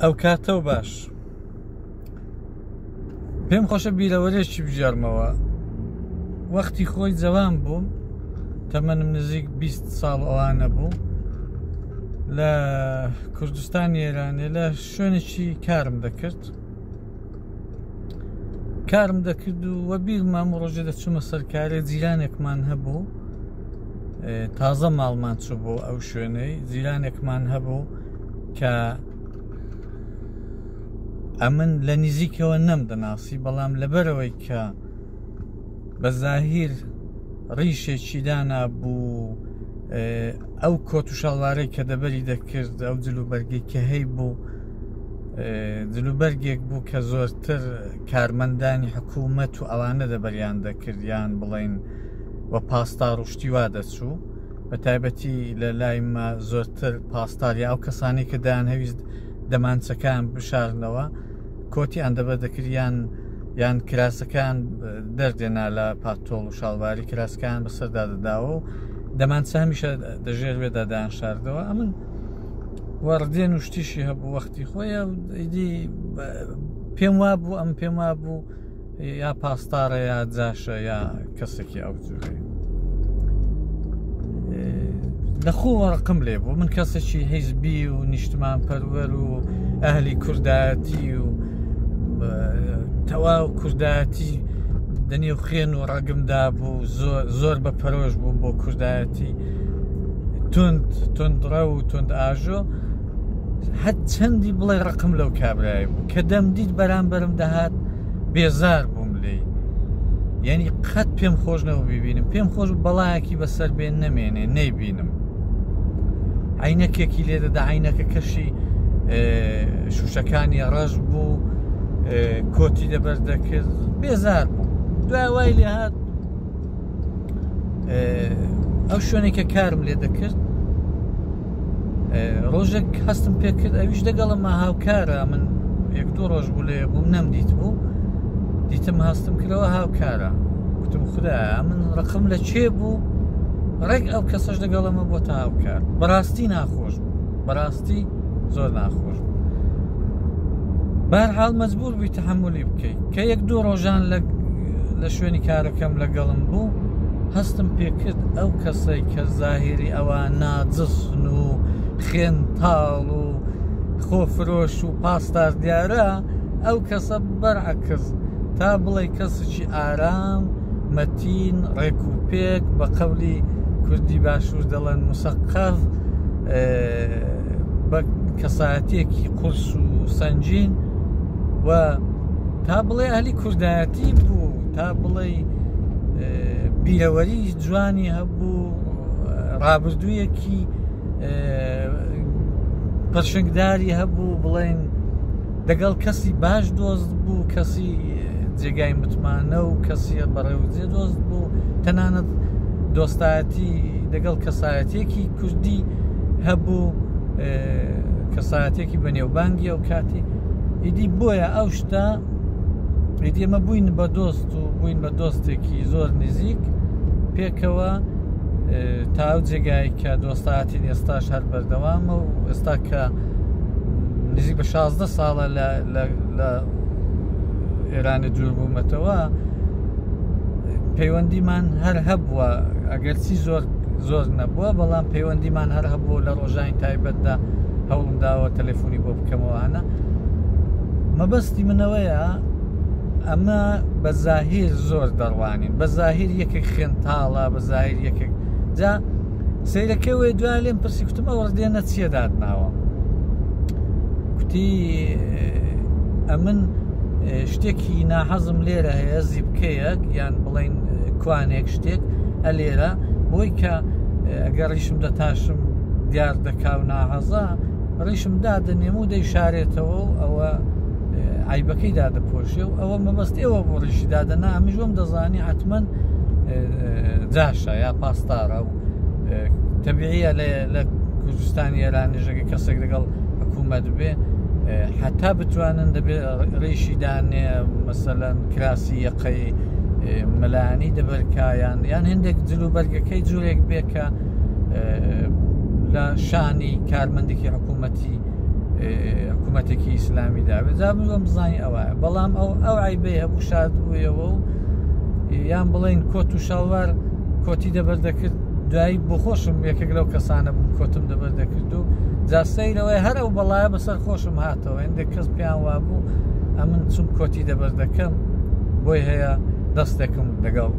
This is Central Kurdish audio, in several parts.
ئەو کاتە و باش پێم خۆشە بیرەوەرێکی بژێرمەوە وەختی خۆی جەوان بووم تەمەنم نزیک 20 ساڵ ئەوانە بوو لە کوردستانی ئێرانێ لە شوێنێکی کارم دەکرد کارم دەکرد و وە بیرمە ئەم ڕۆژێ دەچوومە سەرکارێ جیرانێکمان هەبوو تازە ماڵمان چوو بۆ ئەو شوێنەی جیرانێکمان هەبوو کە ئەمن لە نزیکەوە نەم دەناسی بەڵام لەبەرەوەی کە بە زاهیر ڕیشێکی دانا بوو ئەو کۆت و شەڵوارەی کە دەبەری دەکرد ئەو جلوبەرگەی کە هەی بوو جلوبەرگێک بوو کە زۆرتر کارمەندانی حکوومەت و ئەوانە دەبەریان دەکرد یان بڵین و پاستا ڕشتی وا دەچوو بە تایبەتی لە لای مە زۆرتر پاسدار یا ئەو کەسانی کە دایان هەویست دەمانچەکان بشارنەوە کۆتیان دەبەر دەکرد یان یان کراسەکان دەردێنا لە پاتۆڵ و شاڵواری کراسکان بەسەردا دەداوە و دەمانچە هەمیشە دەژێر وێدا دایان شاردەوە ئەمن وەڕدێن و شتیشی هەبوو وەختی خۆیە ئیدی پێم وا بوو ئەم پێم وا بوو یا پاسدارە یا جاشە یا کەسێکی ئەو جورەی لە خۆوە ڕقم لێ بوو من کەسێکی حیزبی و نیشتمان پەروەر و ئەهلی کوردایەتی و تەواو کوردایەتی دەنێو خوێن و ڕەگمدا بوو زۆر زۆر بە پەرۆش بووم بۆ کوردایەتی تند تندڕە و تند ئاژۆ هەر چەندی بڵێ ڕقم لەو کابرای بوو کە دەمدیت بەرامبەرم دەهات بێزار بووم لێی یعنی قەت پێم خۆش نەبوو ببینم پێم خۆش بەڵایەکی بەسەر بێن نەمێنێ نەیبینم عینەکێکی لێ دەدا عینەکە کەشی شوشەکانی ڕەش بوو کۆتی دەبەر دەکرد بێزار بوو دوای وای لێ هات ئەو شوێنێک کە کارم لێ دەکرد ڕۆژێک هەستم پێکرد ئەویش دەگەڵم هاوکارە من یەک دوو ڕۆژ بوو لێ بووم نەمدیت بوو دیتم هەستم کرەوە هاوکارە گوتم خدا من ڕقم لە چێ بوو ڕێک ئەو کەسەش دەگەڵەمە بۆ تا هاوکار بەڕاستی ناخۆش بوو بەڕاستی زۆر ناخۆش بوو بەرحاڵ مەجبور بووی تحملی بکەیت کە یەک دوو ڕۆژان لە لە شوێنی کارەکەم لەگەڵم بوو هەستم پێکرد ئەو کەسەی کە زاهیری ئەوە ناجسن و خوێن تاڵ و خۆفرۆش و پاسدار دیارە ئەو کەسە بەرعکس تا بڵێ کەسێکی ئارام مەتین ڕێک و پێک بە قەولی کوردی باشوور دەڵێن مسەقەف بە کەسایەتیەکی قورس و سەنگین و تا بڵێ ئەهلی کوردایەتی بوو تا بڵێ بیرەوەری جوانی هەبوو ڕابردوویەکی پرشنگداری هەبوو بڵێن دەگەڵ کەسی باش دۆست بوو کەسی جێگای متمانە و کەسی بەڕێوجێ دۆست بوو تەنانەت دۆستایەتی دەگەڵ کەسایەتێکی کوردی هەبوو کەسایەتێکی بەنێوبانگی ئەو کاتی ئیدی بۆیە ئەو شتە ئیدی ئێمە بووین بە دۆست و بووین بە دۆستێکی زۆر نزیک پێکەوە تا ئەو جێگای کە دۆستایەتین ئێستاش هەر بەردەوامە و ئێستا کە نزیک بە 16 ساڵە لە ئێرانی دوور بوومەتەوە پەیوەندیمان هەر هەبووە ئەگەرچی زۆر زۆر نەبووە بەڵام پەیوەندیمان هەر هەبوو لە ڕۆژانی تایبەتدا هەوڵم داوە تەلەفۆنی بۆ بکەمەوەانە مەبەستی منەوەیە ئەمە بە زاهیر زۆر دەڕوانین بە زاهیر یەکێک خوێنتاڵە بە زاهیر یەکێک جا سەیرەکەی وێ دوای لێم پرسی کوتم ئەو ڕدێنە چییە دادناوە کوتی ئەمن شتێکی ناحەزم لێرە هەیە زیبکەیەک یان بڵین کوانێک شتێک ئەلێرە بۆی کە ئەگەر ڕیشم دەتاشم دیار دەکا و ناحەزە ڕیشم دادەنێم و دەیشارێتەوە و ئەوە عیبەکەی دادەپۆشێ و ئەوە مەبەست ئێوە بۆ ڕیشی دادەنا ئەمیش وەم دەزانی حتمما جاشە یا پاسدارە و تەبیعیە لە کوردستانی ئێرانیژەکە کەسێک لەگەڵ حکوومەت بێ حتا بتوانن دەبێت ڕیشی دانێ مەسەلەن کراسی یەقەی مەلانی دەبەرکایان یان هەندێک جل و بەرگەکەی جورێک بێ کە لە شانی کارمەندێکی حکوومەتی حکوومەتێکی ئیسلامی دابێت جا بڵم بزانی ئەوە بەڵام ئەو ئەو عیبەی هەبوو شاد بوویەوە و یان بڵین کۆت و شەڵوار کۆتی دەبەر دەکرد دوایی بۆ خۆشم یەکێک لەو کەسانە بووم کۆتم دەبەر دەکرد و جا سەیرەوەی هەر ئەو بەڵایە بەسەر خۆشم هاتەوە هەندێک کەس پێیان وابوو ئەمن چون کۆتی دەبەر دەکەم بۆی هەیە دەستێکم لەگەڵ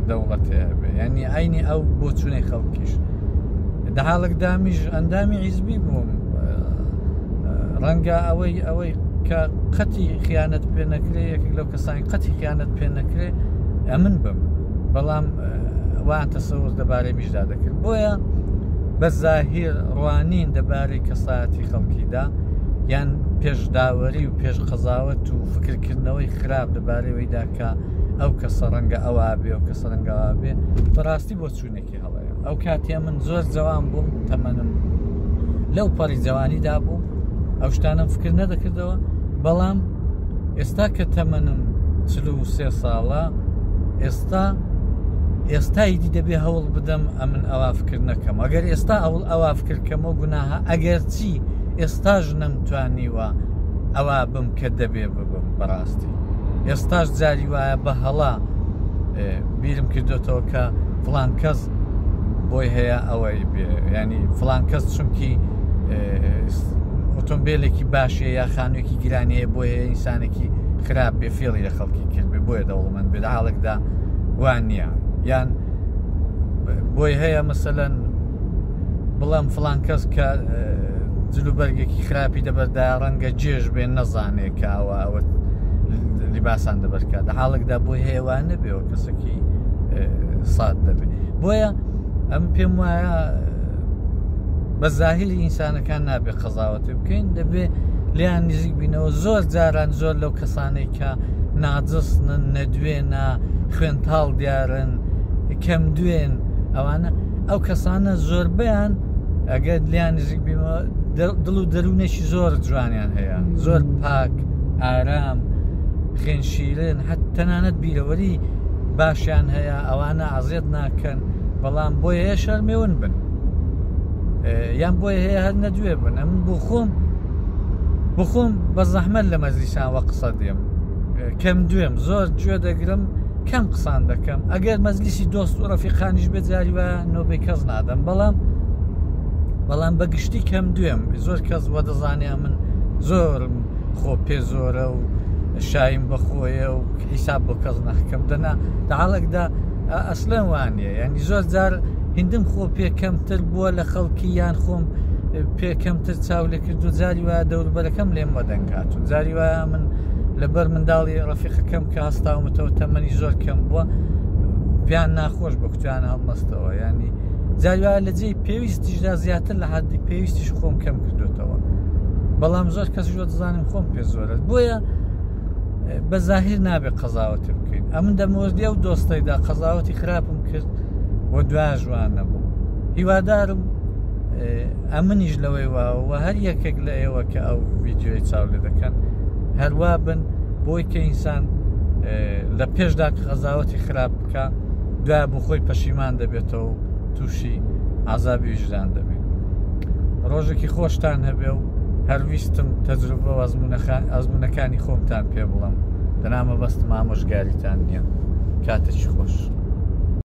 دەوڵەتێ هەبێ یعنی عینی ئەو بۆچوونەی خەڵکیش دەحاڵێکدامیش ئەندامی حیزبی بووم ڕەنگە ئەوەی ئەوەی کە قەتی خیانەت پێ نەکرێ یەکێک لەو کەسانی قەتی خیانەت پێ نەکرێ ئەمن بم بەڵام وان تەسەور دەبارەی میشدا دەکرد بۆیە بە زاهیر ڕوانین دەبارەی کەسایەتی خەڵکیدا یان پێشداوەری و پێش قەزاوەت و فکرکردنەوەی خراپ دەبارەوەیدا کە ئەو کەسە ڕەنگە ئەوە بێ و کەسە ڕەنگەوا بێ بەڕاستی بۆ چوونێکی هەڵەیە ئەو کاتێ من زۆر جوان بووم تەمەنم لەو پەڕی جوانیدا بوو ئەو شتانم فکر نەدەکردەوە بەڵام ئێستا کە تەمەنم 43 ساڵە ئێستا ئێستا ئیدی دەبێ هەوڵ بدەم ئەمن ئەوا فکر نەکەم ئەگەر ئێستا ئەوڵ ئەوا فکرکەمەوە گوناهە ئەگەر چی ئێستاش نەمتوانیوە ئەوا بم کە دەبێ ببم بەڕاستی ئێستاش جاری وایە بە هەڵا بیرم کردوێتەوە کە فلان کەس بۆی هەیە ئەوەی بێ ینی فلان کەس چونکی ئۆتۆمبیلێکی باشە یا خانوویەکی گرانیە بۆ هەیە ئینسانێکی خراپ بێ فێڵی لە خەڵکی کرد بێ بۆیە دەوڵەمەند بێت حاڵێکدا وان نییە یان بۆی هەیە مەسەەن بڵام فلان کەس کە جلوبەرگێکی خراپی دەبەردا ڕەنگە جێژ بێ نەزانێ کە ئەوە ئەوە لیباسان دەبەرکات لە حاڵێکدا بۆی هەیە وان نەبێەوە کەسێکی ساد دەبێ بۆیە ئەم پێم وایە بە زاهری ئینسانەکان نابێ قەزاوەتی بکەین دەبێ لیان نزیک بینەوە زۆر جاران زۆر لەو کەسانەی کە ناجسنن نەدوێنە خوێنتاڵ دیارن کەم دوێن ئەوانە ئەو کەسانە زۆربیان ئەگەر لیان نزیک بیمەوە دڵ و دەروونێکی زۆر جوانیان هەیە زۆر پاک ئارام خوێنشیرن هەت تەنانەت بیرەوەری باشیان هەیە ئەوانە عزیێت ناکەن بەڵام بۆیە هەیە شەرمێون بن یان بۆیە هەیە هەر نەدوێ بن ئەم بۆ خۆم بۆ خۆم بە زەحمەت لە مەزلیسان وە قسە دێم کەم دوێم زۆر گوێ دەگرم کەم قسان دەکەم ئەگەر مەزلیسی دۆست و ڕەفیقانیش بێ جاری وایە نۆبەی کەس نادەم بەڵام بەڵام بە گشتی کەم دوێم زۆر کەس وە دەزانێ من زۆرم خۆ پێ زۆرە و شایم بەخۆیە و حیساب بۆ کەس ناکەم دەنا داڵێکدا ئەسلەن وانە ینی زۆر جار هندم خۆ پێ کەمتر بووە لە خەڵکی یان خۆم پێ کەمتر چاو لێ کرد و جاری وایە دەوروبەرەکەم لێم وەدەنگ هاتوون جاری وایە من لەبەر منداڵی ڕەفیقەکەم کە هەستاومەتەوە تەمەنی زۆر کەم بووە پێیان ناخۆش بە کوتیان هەڵمەستەوە ینی جاری وایە لە جێی پێویستیشدا زیاتر لە حەدی پێویستیش خۆم کەم کردوێتەوە بەڵام زۆر کەس ژۆ دەزانم خۆم پێ زۆرە بۆیە بە زاهیر نابێ قەزاوەتی بکەین ئەمن دەموردی ئەو دۆستەیدا قەزاوەتی خراپم کرد و دواژوان نەبوو هیوادارم ئەمنیش لەوەی واوە هەر یەکێک لە ئێوە کە ئەو ڤیددیوی چاو لێ دەکەن هەروە بن بۆی کە ئینسان لە پێشدا قەزاوەتی خراپ بکە دوای بۆ خۆی پەشیمان دەبێتەوە و تووشی عذابی ویژدان دەبێت ڕۆژێکی خۆشتان هەبێ و هەرویستم تەجروبە و ئەزمونەکانی خۆمتان پێ بڵم دەنامە بەستم ئامۆژگاریتان نییە کاتێکی خۆش.